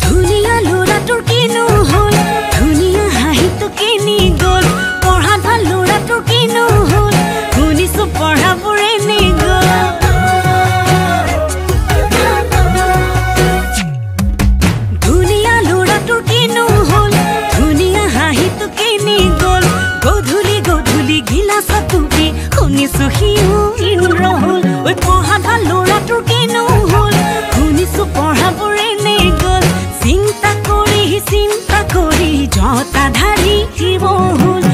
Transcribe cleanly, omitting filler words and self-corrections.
ধুনীয়া ল'ৰাটোৰ কিনো হ'ল, ধুনীয়া হাঁহিটো কিনি গ'ল। পঢ়া ভাল ল'ৰাটোৰ কিনো হ'ল, শুনিছো পঢ়াবোৰ এনেই গ'ল। ধুনীয়া ল'ৰাটোৰ কিনো হ'ল, ধুনীয়া হাঁহিটো কিনি গ'ল। গধূলি গধূলি গিলাচত ডুবি শুনিছো সিও ইন্দ্ৰ হ'ল। ঐ পঢ়া ভাল ল'ৰাটোৰ কিনো হ'ল, শুনিছো পঢ়াবোৰ এনেই গ'ল। চিন্তা কৰি চিন্তা কৰি জতাধাৰী শিৱ হ'ল।